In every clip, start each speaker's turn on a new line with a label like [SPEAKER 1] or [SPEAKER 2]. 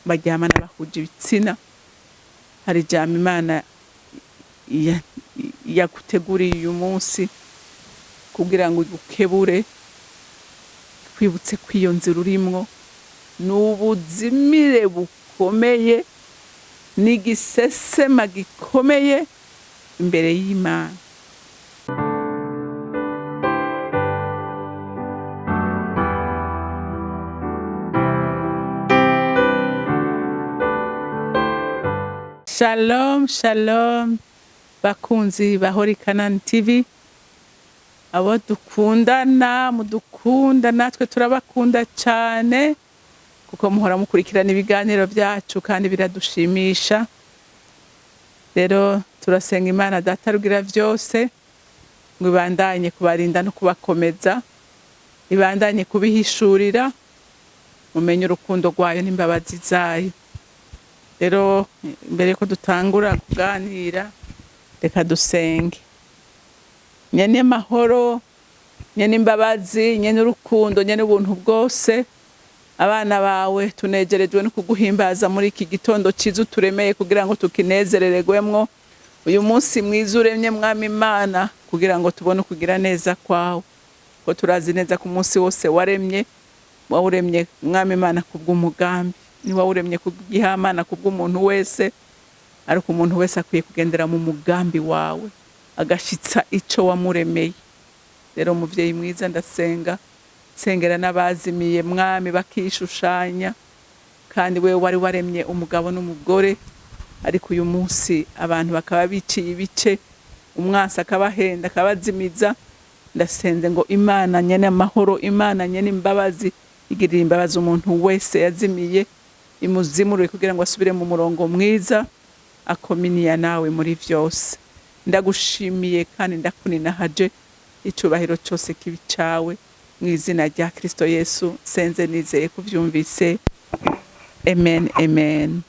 [SPEAKER 1] Baryamana bahuje ibitsina. Hari ijambo Imana yaguteguriye uyu munsi kugira ngo igukebure, kwibutse ko iyo nzira urimwo ni ubuzimire bukomeye, ni igisesema gikomeye imbere y'Imana. Shalom, shalom, bakunzi ba Holy Canaan TV, abo dukundana, mudukunda, natwe turabakunda cyane kuko muhora mukurikirana ibiganiro byacu kandi biradushimisha. Rero turasenga Imana Data rugira byose ngo ibandanye kubarinda no kubakomeza, ibandanye kubihishurira, mumenye urukundo rwayo n'imbabazi zayo. Rero mbere yuko dutangura kuganira, reka dusenge. Nyene amahoro, nyene imbabazi, nyene urukundo, nyene ubuntu bwose, abana bawe tunegerejwe no kuguhimbaza muri iki gitondo cyiza uturemeye kugira ngo tukinezerererwemwo. Uyu munsi mwiza uremye, Mwami Imana, kugira ngo tubone ukugira neza kwawe, ko turazi neza ku munsi wose waremye wawuremye, Mwami Imana, kubw'umugambi. Ntiwawuremye kubw'igihamana kubw'umuntu wese, ariko umuntu wese akwiye kugendera mu mugambi wawe agashitsa ico wamuremeye. Rero muvyeyi mwiza, ndasenga, sengera n'abazimiye, Mwami, bakishushanya kandi wewe wari waremye umugabo n'umugore, ariko uyu munsi abantu bakaba biciye ibice, umwasi akabahenda akabazimiza. Ndasenze ngo Imana nyene amahoro, Imana nyene imbabazi, igirira imbabazi umuntu wese yazimiye, imuzimurure kugira ngo asubire mu murongo mwiza akominiya nawe muri vyose. Ndagushimiye kandi ndakuninahaje, icubahiro cose kibi cawe, mu izina rya Kristo Yesu senze nizeye kuvyumvise, amen, amen.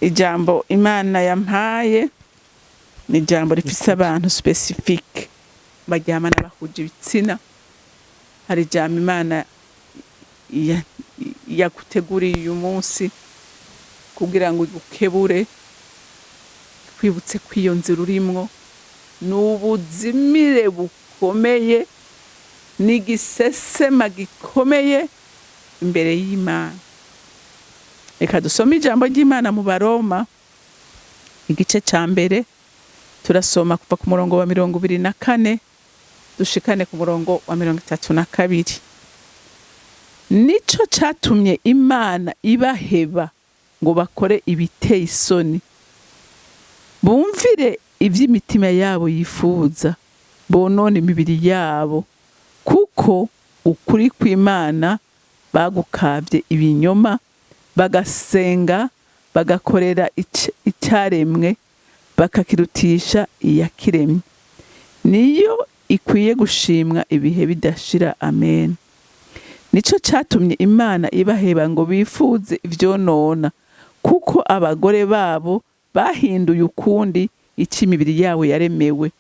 [SPEAKER 1] Ijambo Imana yampaye ni ijambo rifise abantu spécifique baryamana bahuje ibitsina. Hari ijambo Imana yaguteguriye uyu munsi kugira ngo igukebure, kwibutse ko iyo nzira urimwo ni ubuzimire bukomeye, ni igisesema gikomeye imbere y'Imana. Reka dusome ijambo ry'Imana mu Baroma, igice ca mbere. Turasoma kuva ku murongo wa 24 dushikane ku murongo wa 32. Nico catumye Imana ibaheba ngo bakore ibiteye isoni, bumvire ivy'imitima yabo yifuza, bonone imibiri yabo, kuko ukuri kw'Imana bagukavye ibinyoma, bagasenga bagakorera icaremwe, bakakirutisha iyakiremye, niyo ikwiye gushimwa ibihe bidashira. Amen. Nico catumye Imana ibaheba ngo bifuze ivyonona, kuko abagore babo bahinduye ukundi ico imibiri yabo yaremewe,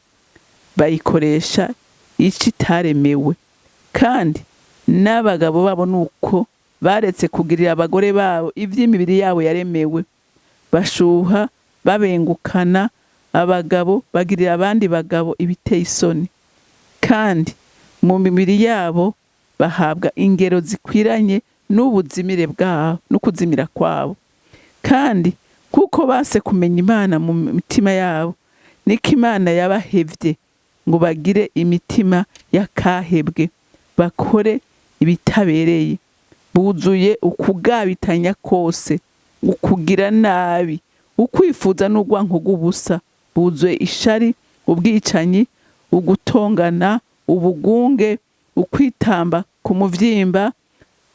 [SPEAKER 1] bayikoresha ico itaremewe. Kandi n'abagabo babo nuko baretse kugirira abagore babo ivy'imibiri yabo yaremewe, bashuha babengukana, abagabo bagirira abandi bagabo ibiteye isoni, kandi mu mibiri yabo bahabwa ingero zikwiranye n'ubuzimire bwabo no kuzimira kwabo. Kandi kuko base kumenya Imana mu mitima yabo, niko Imana yabahevye ngo bagire imitima y'akahebwe, bakore ibitabereye. Buzuye ukugabitanya kose, ukugira nabi, ukwifuza n'urwanko rw'ubusa. Buzuye ishari, ubwicanyi, ugutongana, ubugunge, ukwitamba ku muvyimba,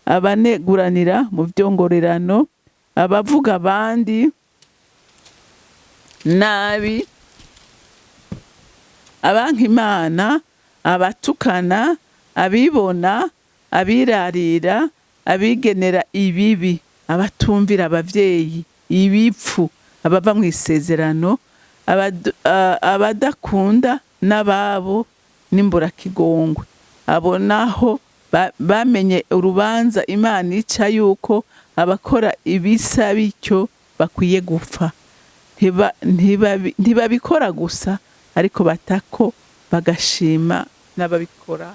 [SPEAKER 1] abaneguranira mu vyongorerano, abavuga abandi nabi, abanka Imana, abatukana, abibona, abirarira, abigenera ibibi, abatumvira abavyeyi, ibipfu, abava mu isezerano, abadakunda n'ababo, n'imburakigongwe. Abo naho bamenye urubanza Imana ica yuko Abakora ibisa bityo bakwiye gupfa. Ntibabikora gusa, ariko batako bagashima n'ababikora.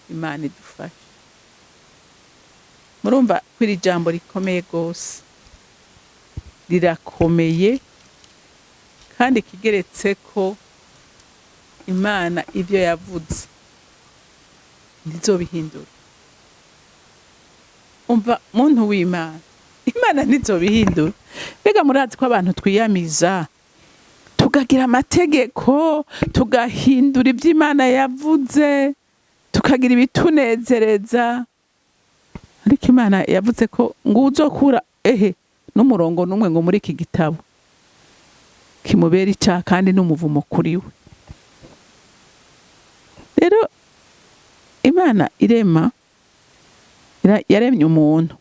[SPEAKER 1] Imana idufashe. Murumva ko iri jambo rikomeye rwose, rirakomeye, kandi kigeretse ko Imana ibyo yavuze ntizobihindura. Umva muntu w'Imana, Imana ntizobihindura. Mbega murazi ko abantu twiyamiza, tukagira amategeko, tugahindura ibyo Imana yavuze, tukagira ibitunezereza? Ariko Imana yavuze ko ngo uzokura ehe n'umurongo n'umwe ngo muri iki gitabo, kimubera icyaha kandi n'umuvumo kuri we. Rero Imana irema, yaremye umuntu,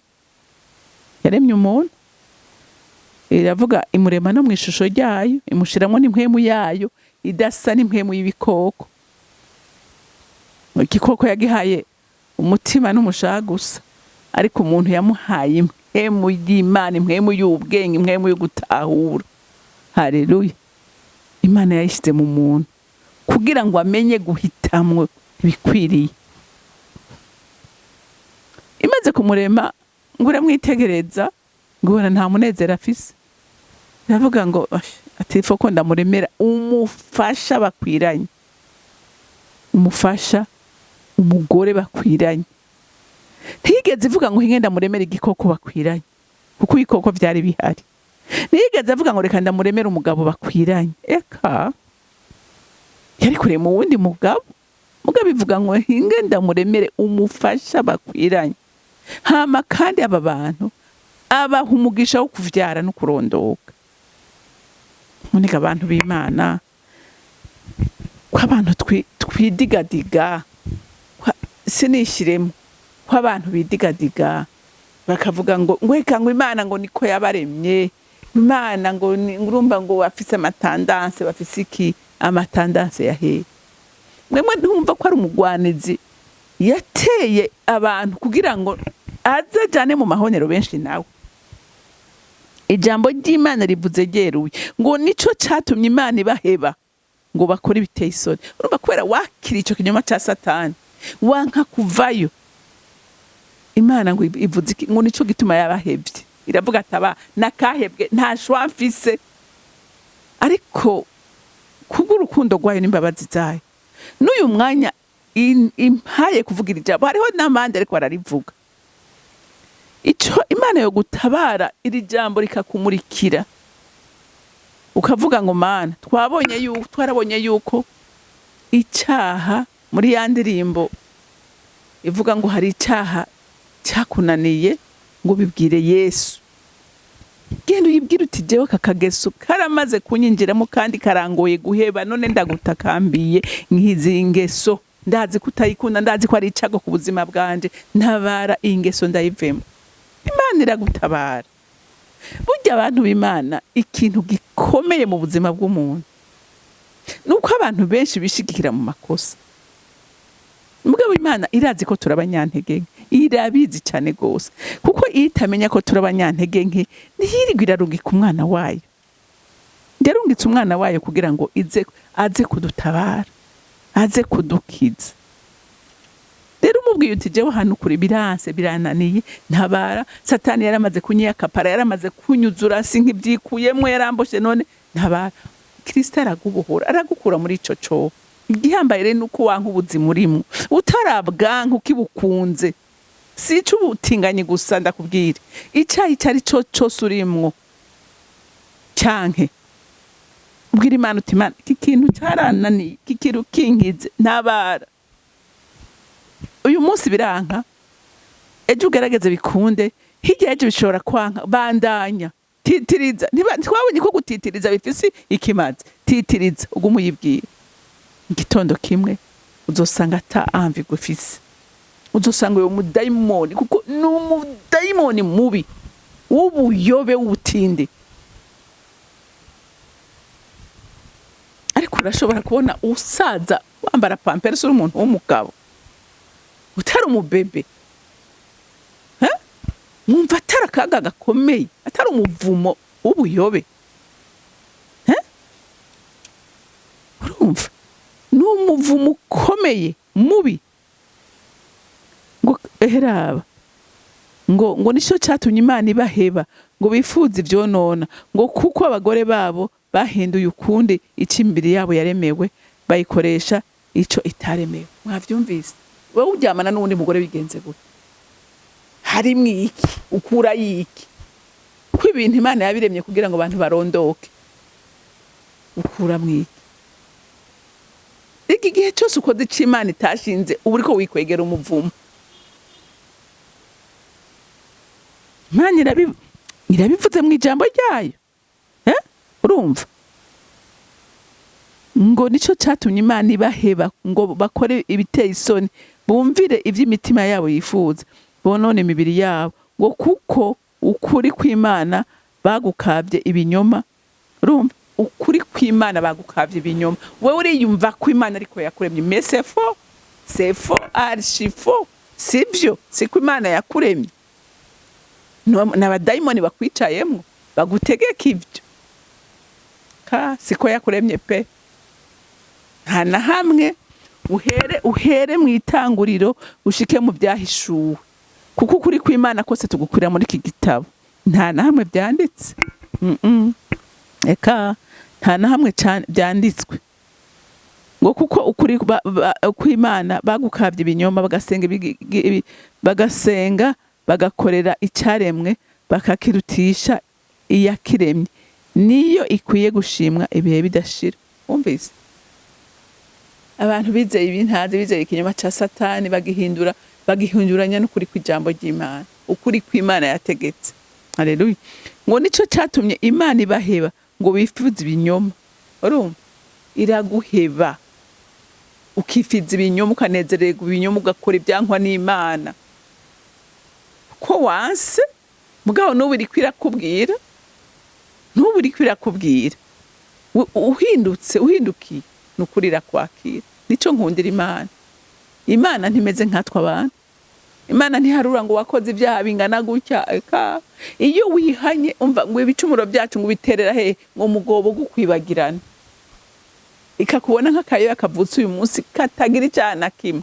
[SPEAKER 1] yaremye umuntu, iravuga, imurema no mu ishusho ryayo, imushyiramo n'impwemu yayo idasa n'impwemu y'ibikoko. Igikoko yagihaye umutima n'umushaha gusa, ariko umuntu yamuhaye impwemu y'Imana, impwemu y'ubwenge, impwemu yo gutahura. Haleluya! Imana yayishyize mu muntu kugira ngo amenye guhitamwo ibikwiriye. Imaze kumurema, ngo uramwitegereza, ngo ubona nta munezero afise. Iravuga ngo: "Osh, ati foko ndamuremera umufasha bakwiranye, umufasha, umugore bakwiranye." Ntiyigeze ivuga ngo hinge ndamuremera igikoko bakwiranye, kuko ibikoko byari bihari. Ntiyigeze avuga ngo reka ndamuremere umugabo bakwiranye. Eka, yari kurema uwundi mugabo. Mugabo ivuga ngo hinge ndamuremere umufasha bakwiranye. Hama kandi aba bantu abaha umugisha wo kuvyara no kurondoka. Nonega abantu b'Imana, ko abantu twidigadiga, sinishiremo ko abantu bidigadiga bakavuga ngo reka, ngo Imana ngo niko yabaremye, Imana ngo urumva ngo bafise ama tendances, bafise iki? Ama tendances ya hehe? Mwemwe ntumva ko ari umugwanizi yateye abantu kugira ngo aze ajane mu mahonero benshi nawe? Ijambo ry'Imana rivuze ryeruye ngo nico catumye Imana ibaheba ngo bakore ibiteye isoni. Urumva, kubera wakira ico kinyoma ca Satani, wanka kuvayo, Imana ngo ivuze iki? Ngo nico gituma yabahevye. Iravuga ati: "Aba nakahebwe, nta shwa mfise." Ariko kubw'urukundo rwayo n'imbabazi zayo, n'uyu mwanya impaye kuvugira ijambo, hariho n'abandi ariko bararivuga. Ico Imana yo gutabara, iri jambo rikakumurikira, ukavuga ngo: "Mana, twabonye yuko, twarabonye yuko icyaha," muri ya ndirimbo ivuga ngo hari icyaha cyakunaniye, ngo bibwire Yesu. Genda uyibwire uti: "Jewe aka kageso karamaze kunyinjiramo kandi karangoye guheba, none ndagutakambiye, nkizi ngeso, ndazi ko utayikunda, ndazi ko ari icago ku buzima bwanje, ntabara, iyi ngeso ndayivemo." Imana iragutabara. Burya abantu b'Imana, ikintu gikomeye mu buzima bw'umuntu ni uko abantu benshi bishigikira mu makosa. Mugabo Imana irazi ko turi abanyantege nke, irabizi cyane rwose, kuko iyo itamenya ko turi abanyantege nke, ntiyirirwa irarungika umwana wayo. Yarungitse umwana wayo kugira ngo ize, aze kudutabara, aze kudukiza. Rero umubwiye uti: "Jewe hano kuri biranse, birananiye, ntabara, Satani yaramaze kunyiyakapara, yaramaze kunyuzura, si nk'ibyikuyemwo, yaramboshe, none ntabara," Kristo aragubohora, aragukura muri ico cobo. Igihambaye rero nuko wanka ubuzima urimo, utarabwanka ukibukunze. Si icubutinganyi gusa, ndakubwira, icyaha icyo ari cyo cyose urimwo, canke ubwira Imana uti: "Imana, iki kintu cyarananiye, iki kintu kinkize, ntabara." Uyu munsi biranka, ejo ugerageze bikunde, hirya y'ejo bishobora kwanka. Bandanya, titiriza. Twabonye ko gutitiriza bifise ikimazi. Titiriza, ugume uyibwira. Igitondo kimwe uzosanga ata envie gufise, uzosanga uyo mudayimoni, kuko ni umudayimoni mubi w'ubuyobe, w'ubutindi. Ariko urashobora kubona usaza wambara pampers, uri umuntu w'umugabo, utari umubebe. Eh? Mwumva atari akaga gakomeye, atari umuvumo w'ubuyobe? Eh? Urumva ni umuvumo ukomeye mubi. Ngo eheraba ngo nicyo cyatumye Imana ibaheba ngo bifuze ivyonona, ngo kuko abagore babo bahinduye ukundi icyo imibiri yabo yaremewe, bayikoresha ico itaremewe. Mwavyumvise? Wowe uryamana n'uwundi mugore bigenze gute? Harimwo iki? Ukura iki? Ko ibintu Imana yabiremye kugira ngo abantu barondoke, ukuramwo iki? Iki gihe cyose ukoze ico Imana itashinze, uba uriko wikwegera umuvumo. Imana irabivuze mu ijambo ryayo. Eh? Urumva ngo nico catumye Imana ibaheba ngo bakore ibiteye isoni, bumvire ivy'imitima yabo yifuza, bonone imibiri yabo, ngo kuko ukuri kw'Imana bagukavye ibinyoma. Urumva, ukuri kw'Imana bagukavye ibinyoma. Wewe uriyumva ko Imana ariko yakuremye, mais c'est faux, c'est faux, archi faux. Sivyo, siko Imana yakuremye. N'abadayimoni bakwicayemwo bagutegeka ivyo. Ka siko yakuremye pe. Nta na hamwe. Uhere mu Itanguriro ushike mu Byahishuwe, kuko ukuri kw'Imana kose tugukwira muri iki gitabo. Nta na hamwe byanditse. Eka, nta na hamwe byanditswe ngo kuko ukuri kw'Imana bagukavye ibinyoma, bagasenga bagasenga bagakorera icyaremwe, bakakirutisha iyakiremye, niyo ikwiye gushimwa ibihe bidashira. Wumvise, abantu bizeye ibintazi, bizeye ikinyoma ca Satani, bagihindura, bagihinduranya n'ukuri kw'ijambo ry'Imana, ukuri kw'Imana yategetse. Haleluya! Ngo nico catumye Imana ibaheba ngo bifuze ibinyoma. Urumva, iraguheba ukifiza ibinyoma, ukanezererwa ibinyoma, ugakora ibyankwa n'Imana ko wanse. Mugabo n'ubu iriko irakubwira, n'ubu iriko irakubwira. Uhindutse, uhindukiye, ni ukuri irakwakira. Nico nkundira Imana. Imana ntimeze nkatwe abantu. Imana ntiharura ngo wakoze ibyaha bingana gutya. Eka, iyo wihanye, umva ngo ibicumuro byacu ngo ubiterera he? Ngo mugobo gukwibagirana, ikakubona nk'akayoya kavutse uyu munsi katagira icyaha na kimwe.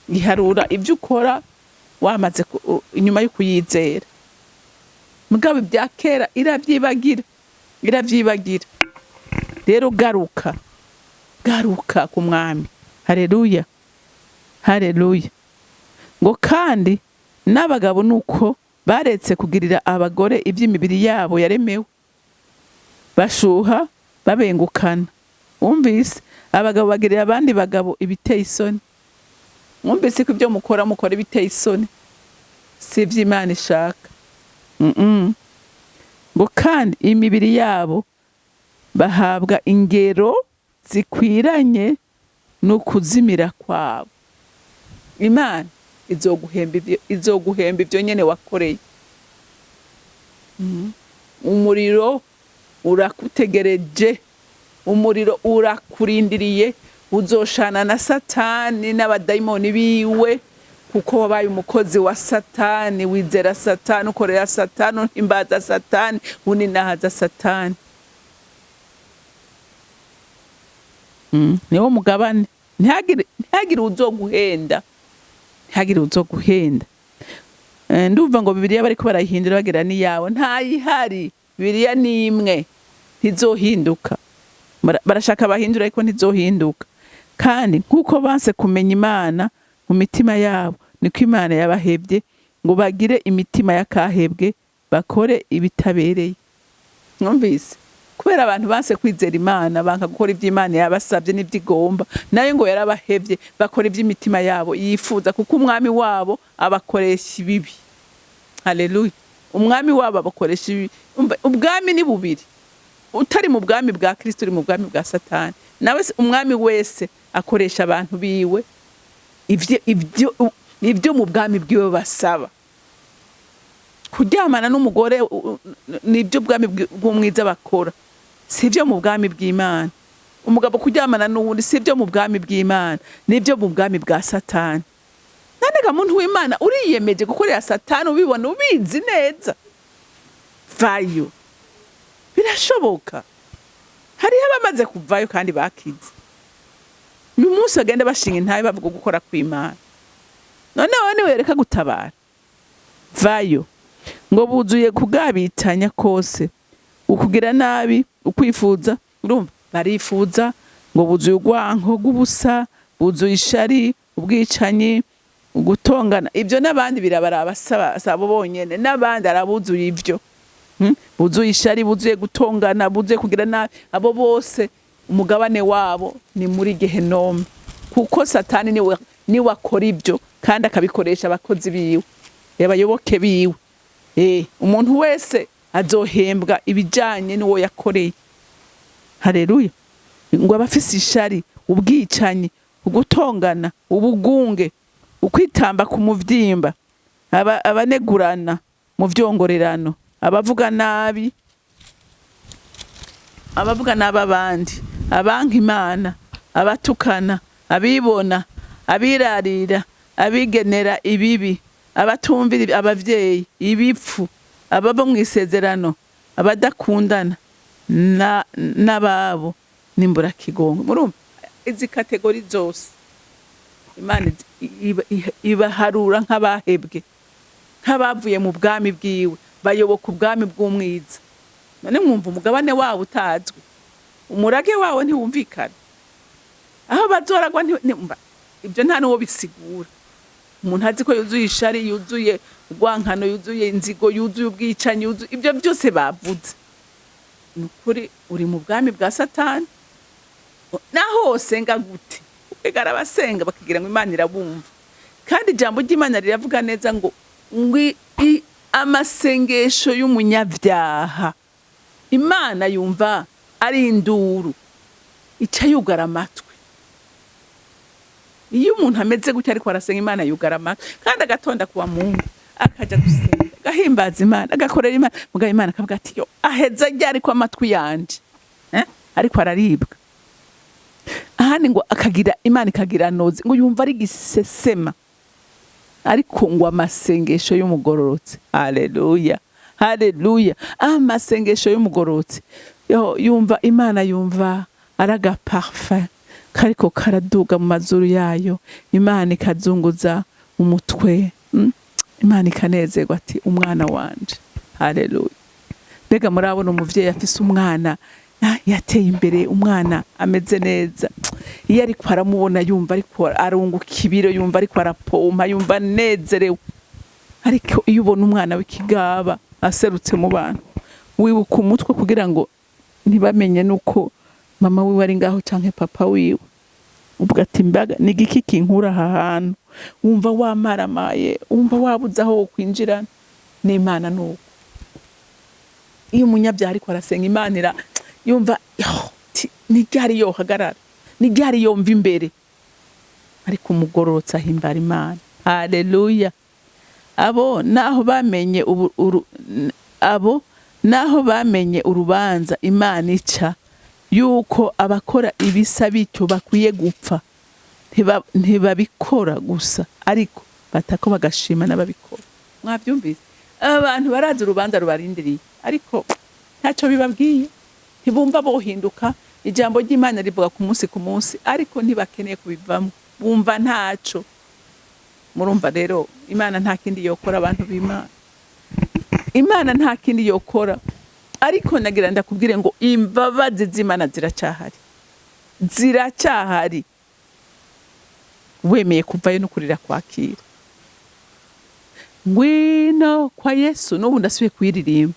[SPEAKER 1] Iharura ibyo ukora wamaze inyuma yo kuyizera. Mugabo ibya kera irabyibagira, iravyibagira. Rero garuka, garuka ku Mwami. Haleluya, haleluya! Ngo kandi n'abagabo nuko baretse kugirira abagore iby'imibiri yabo yaremewe, bashuha babengukana. Wumvise, abagabo bagirira abandi bagabo ibiteye isoni. Mwumvise ko ibyo mukora, mukora ibiteye isoni, si iby'Imana ishaka. Ngo kandi imibiri yabo bahabwa ingero zikwiranye n'ukuzimira kwabo. Imana izoguhemba ibyo, izoguhemba ibyo nyene wakoreye. Umuriro urakutegereje, umuriro urakurindiriye. Uzoshana na Satani n'abadayimoni biwe, kuko wabaye umukozi wa Satani, wizera Satani, ukorera Satani, uhimbaza Satani, uninahaza Satani. Niwo mugabane. Ntihagire uzoguhenda, ntihagire uzoguhenda. Ndumva ngo Bibiliya bariko barayihindura, bagira niyawe ntayihari. Bibiliya ni imwe, ntizohinduka. Barashaka bahindura, ariko ntizohinduka. Kandi nk'uko banse kumenya Imana mu mitima yabo, niko Imana yabahebye ngo bagire imitima y'akahebwe, bakore ibitabereye. Mwumvise, kubera abantu banse kwizera Imana, banka gukora ibyo Imana yabasabye n'ibyo igomba, nayo ngo yarabahevye, bakora iby'imitima yabo yifuza, kuko umwami wabo abakoresha ibibi. Haleluya! Umwami wabo abakoresha ibibi. Umva, ubwami ni bubiri. Utari mu bwami bwa Kristo, uri mu bwami bwa Satani. Nawe se umwami wese akoresha abantu biwe ivyo mu bwami bwiwe basaba. Kuryamana n'umugore nibyo bwami bw'umwiza bakora, si ibyo mu bwami bw'Imana. Umugabo kuryamana n'uwundi si ibyo mu bwami bw'Imana, nibyo mu bwami bwa Satani. None muntu w'Imana, uriyemeje gukorera Satani ubibona, ubizi neza? Vayo, birashoboka. Hariho abamaze kuvayo kandi bakize. Uyu munsi bagenda bashinga intahe, bavuga gukora kw'Imana. None wowe niwereka gutabara? Vayo. Ngo buzuye kugabitanya kose, ukugira nabi, ukwifuza. Urumva barifuza. Ngo buzuye urwanko rw'ubusa, buzuye ishari, ubwicanyi, ugutongana. Ibyo n'abandi birabaraba, sabo bonyene, n'abandi arabuzuye ivyo. Buzuye ishari, buzuye gutongana, buzuye kugira nabi. Abo bose umugabane wabo ni muri Gehenome, kuko Satani niwe akora ibyo kandi akabikoresha abakozi biwe, abayoboke biwe. Umuntu wese azohembwa ibijanye n'uwo yakoreye. Haleluya! Ngo abafise ishari, ubwicanyi, ugutongana, ubugunge, ukwitamba ku muvyimba, abanegurana mu vyongorerano, abavuga nabi, abavuga nabi abandi, abanka Imana, abatukana, abibona, abirarira, abigenera ibibi, abatumvira abavyeyi, ibipfu, abava mu isezerano, abadakundana n'ababo, n'imburakigongo. Murumva izi catégories zose Imana ibaharura nk'abahebwe, nk'abavuye mu bwami bwiwe, bayoboka ubwami bw'umwiza. None mwumva umugabane wabo utazwi, umurage wawo ntiwumvikana, aho bazoragwa ibyo nta n'uwo bisigura. Umuntu azi ko yuzuye ishari, yuzuye urwankano, yuzuye inzigo, yuzuye ubwicanyi, yuzuye ibyo byose bavuze, ni ukuri uri mu bwami bwa Satani. Naho wosenga gute? Ega arabasenga bakagira ngo Imana irabumva, kandi ijambo ry'Imana riravuga neza ngo amasengesho y'umunyabyaha Imana yumva ari induru, ica yugara amatwi. Iyo umuntu ameze gutya ariko arasenga, Imana yugara amatwi, kandi agatonda kuwa Mungu, akaja gusenga, agahimbaza Imana, agakorera Imana, mugabo Imana akavuga ati: "Yo, aheza ryari ko amatwi yanje, eh? Ariko araribwa." Ahandi ngo akagira Imana ikagira noze, ngo yumva ari gisesema. Ariko ngo amasengesho y'umugororotsi, haleluya, haleluya, amasengesho y'umugororotsi, yo yumva Imana, yumva ari agaparfum kariko karaduga mu mazuru yayo. Imana ikazunguza umutwe, Imana ikanezerwa ati: "Umwana wanje." Haleluya! Mbega murabona umuvyeyi afise umwana yateye imbere, umwana ameze neza, iyo ariko aramubona yumva ariko arunguka ibiro, yumva ariko arapompa, yumva anezerewe. Ariko iyo ubona umwana w'ikigaba aserutse mu bantu, wibuka umutwe kugira ngo ntibamenye nuko mama wiwe ari ngaho canke papa wiwe. Uvuga ati: "Mbaga ni igiki kinkura aha hantu?" Wumva wamaramaye, wumva wabuze aho wokwinjira n'Imana. Nuko iyo umunyabyaha ariko arasenga, Imana ira yumva, yo, ni ryari yohagarara, ni ryari yomva imbere? Ariko umugororotsi ahimbara Imana. Haleluya! Abo naho bamenye urubanza Imana ica, yuko abakora ibisa bityo bakwiye gupfa, ntibabikora gusa, ariko batako bagashima n'ababikora. Mwabyumvise? Abantu barazi urubanza rubarindiriye, ariko ntacyo bibabwiye, ntibumva bohinduka. Ijambo ry'Imana rivuga ku munsi ku munsi, ariko ntibakeneye kubivamo, bumva ntaco. Murumva rero, Imana nta kindi yokora. Abantu b'Imana, Imana nta kindi yokora. Ariko nagira ndakubwire ngo imbabazi z'Imana ziracyahari, ziracyahari. Wemeye kuvayo no kurira kwakira. Ngwino kwa Yesu. N'ubu ndasubiye kuyiririmba.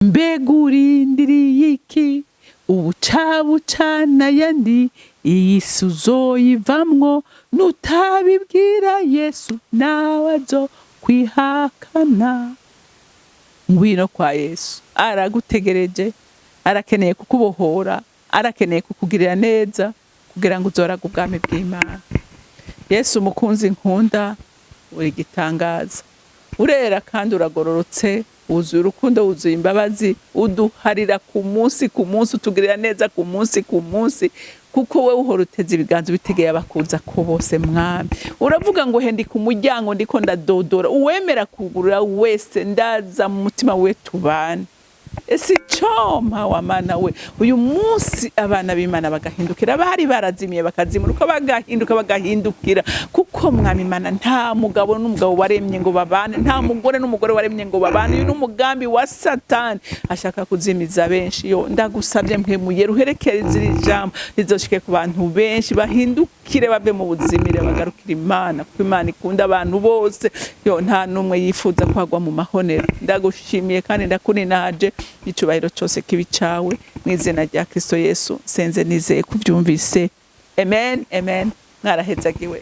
[SPEAKER 1] Mbega urindiriye iki? Ubuca bucana yandi, iyi si uzoyivamwo nutabibwira Yesu, nawe azokwihakana. Ngwino kwa Yesu, aragutegereje, arakeneye kukubohora, arakeneye kukugirira neza kugira ngo uzorage ubwami bw'Imana. Yesu umukunzi nkunda, uri gitangaza, urera kandi uragororotse. Wuzuye urukundo, wuzuye imbabazi, uduharira ku munsi ku munsi, utugirira neza ku munsi ku munsi, kuko wowe uhora uteze ibiganza ubitegeye abakuza ko bose. Mwami, uravuga ngo: "He, ndi ku muryango, ndiko ndadodora, uwemera kugurura wese ndaza mu mutima we tubane." Ese icompa wa Mana we, uyu munsi abana b'Imana bagahindukira, bari barazimiye bakazimuruka, bagahinduka, bagahindukira, kuko Mwami Imana, nta mugabo n'umugabo waremye ngo babane, nta mugore n'umugore waremye ngo babane. Uyu ni umugambi wa Satani ashaka kuzimiza benshi. Yo, ndagusabye mpwemuye ruherekereza iri jambo rizoshike ku bantu benshi, bahindukire bave mu buzimire, bagarukire Imana, kuko Imana ikunda abantu bose. Yo, nta n'umwe yifuza kwagwa mu mahonero. Ndagushimiye kandi ndakuninaje, icyubahiro cyose kibi cawe, mu izina rya Kristo Yesu nsenze nizeye kubyumvise. Amen, amen. Mwarahezagiwe.